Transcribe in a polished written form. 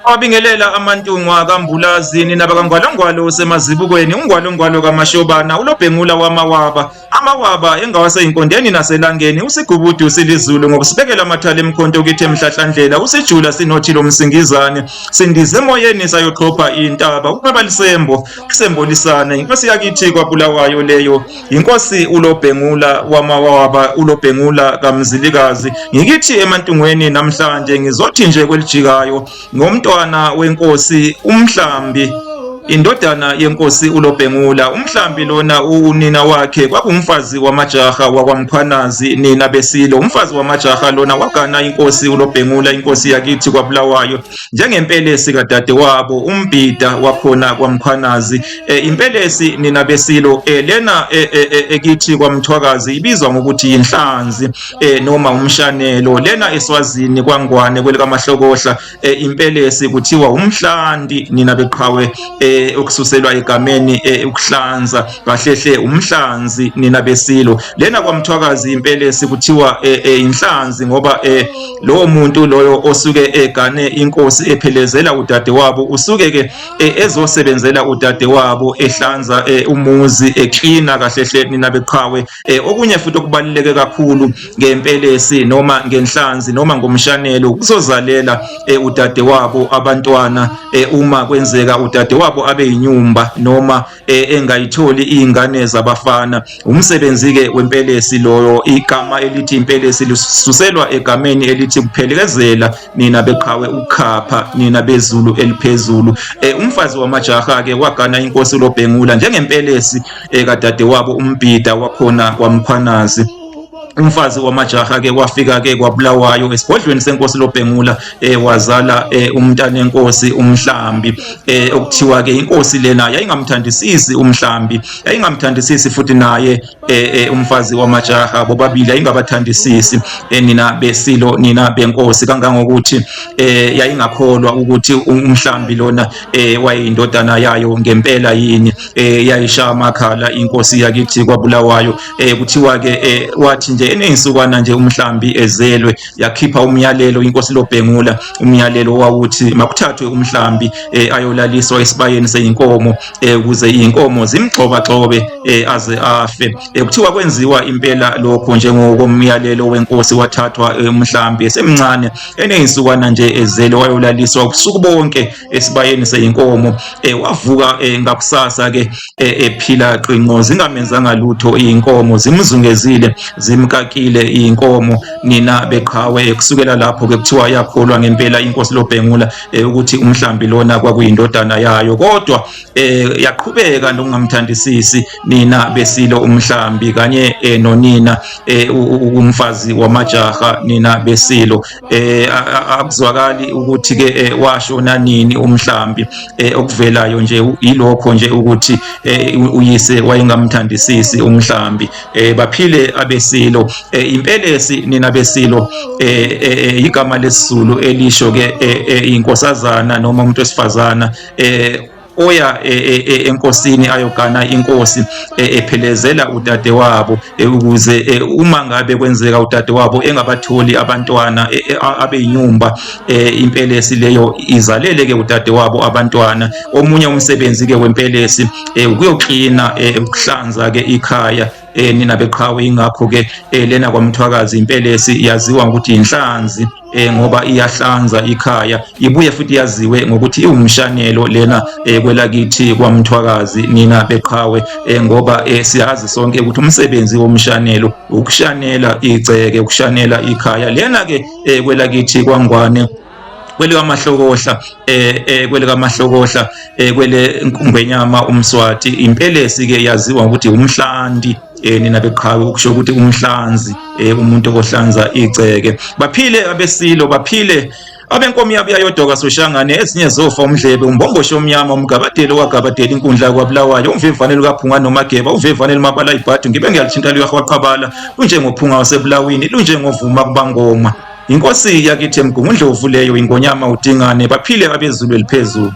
Wabingelela amantungwa kaMbulazi nina bakangwalongwalo osemazibukweni ungwalongwalo kaMashobana uLobhengula wamawaba amawaba engawaseyinkondeni naselangeni usigubudu silizulu ngokusibekela amathala emkhonto kithi emhlahlandlela usijula sinothi lomsingizane sindize emoyeni sayoxhopha intaba ukunqaba lisembo kusembolisana inkosi yakithi kwaBulawayo leyo Inkosi uLobhengula wamawaba uLobhengula kaMzilikazi ngikithi emantungweni namhlanje ngizothi nje kwelijikayo ngomntwana wenkosi uMhlambi indodana yenkosi uLobhengula uMhlambi lona unina wakhe kwakungumfazi wamajaha wakwaMkhwanazi nina besilo umfazi wamajaha lona wagana inkosi uLobhengula inkosi yakithi kwaBulawayo njengempelesi kadadewabo umbhida wakhona kwaMkhwanazi e, impelesi nina besilo e, lena ekithi e, kwaMthwakazi ibizwa ngokuthi yinhlanzi e, noma umshanelo lena eSwazini kwaNgwane kwelikaMahlokohla e, impelesi kuthiwa umhlanti nina beqhawe e, okususelwa egameni e, ukuhlanza kahlehle umhlanzi nina besilo lena kwaMthwakazi impelesi kuthiwa e, e, inhlanzi ngoba e, lowo muntu loyo osuke egane inkosi ephelezela udadewabo usuke ke e, ezosebenzela udadewabo ehlanza e, umuzi eklina kahle hle nina beqhawe e, okunye futhi okubaluleke kakhulu ngempelesi noma ngenhlanzi noma ngomshanelo kuzozalela udadewabo abantwana uma kwenzeka udadewabo abe yinyumba noma engayitholi izingane zabafana umsebenzi ke wempelesi loyo igama elithi impelesi lisuselwa egameni elithi kuphelekezela nina beqhawe ukukhapha nina bezulu eliphezulu umfazi wamajaha ke wagana inkosi uLobhengula njengempelesi kadadewabo uMbhida wakhona kwaMkhwanazi umfazi wamajaha ke wafika ke kwaBulawayo esigodlweni senkosi Lobhengula wazala umntana enkosi uMhlambi okuthiwa ke inkosi lena yayingamthandisisi uMhlambi yayingamthandisisi futhi naye umfazi wamajaha bobabili yayingabathandisisi nina besilo nina benkosi kangangokuthi yayingakholwa ukuthi uMhlambi lona wayeyindodana yayo ngempela yini yayishaya amakhala inkosi yakithi kwaBulawayo kuthiwa ke wathi nje enezinsukwana nje uMhlambi ezelwe yakhipha umyalelo inkosi Lobhengula umyalelo wawuthi makuthathwe uMhlambi ayolaliswa esibayeni seyinkomo ukuze inkomo zimgxoba gxobe aze afe kuthiwa kwenziwa impela lokho njengokomyalelo wenkosi wathathwa uMhlambi esemncane enezinsukwana nje ezelwe wayolaliswa ubusuku bonke esibayeni seyinkomo wavuka ngakusasa ke ephila qinqo zingamenzanga lutho inkomo zimzungezile zimkakile inkomo nina beqhawe kusukela lapho ke kuthiwa yakholwa ngempela inkosi Lobhengula ukuthi uMhlambi lona kwakuyindodana yayo kodwa yaqhubeka nokungamthandisisi nina besilo uMhlambi kanye nonina umfazi wamajaha nina besilo akuzwakali ukuthi ke washona nini uMhlambi okuvelayo nje yilokho nje ukuthi uyise wayengamthandisisi uMhlambi baphile abesilo impelesi nina besilo igama lesizulu elisho ke inkosazana noma umuntu wesifazana oya enkosini ayogana inkosi ephelezela udadewabo ukuze uma ngabe kwenzeka udadewabo engabatholi abantwana abe yinyumba impelesi leyo izalele ke udadewabo abantwana omunye umsebenzi ke wempelesi ukuyoklina ukuhlanza ke ikhaya nina beqhawe ingakho ke lena kwaMthwakazi impelesi yaziwa ngokuthi inhlanzi ngoba iyahlanza ikhaya ibuye futhi yaziwe ngokuthi iwumshanelo lena kwelakithi kwaMthwakazi nina beqhawe ngoba siyazi sonke ukuthi umsebenzi womshanelo ukushanela igceke ukushanela ikhaya lena ke kwelakithi kwaNgwane kwelikamahlokohla kwelikamahlokohla kwele ngwenyama uMswati impelesi ke yaziwa ngokuthi umhlanti nina beqhawe ukusho ukuthi umhlanzi umuntu ohlanza igceke baphile abesilo baphile abenkomo yabuya yodoka soshangane ezinye zofa umdlebe umbomboshe omnyama umgabadelo wagabadela inkundla kwaBulawayo umvevane lukaphunga nomageba uvevane lumabala ibhadu ngibe ngiyalithinta luyahwaqabala lunjengophunga wasebulawini lunjengovuma kubangoma inkosi yakithi eMgungundlovu leyo ingonyama uDingane baphile abezulu eliphezulu.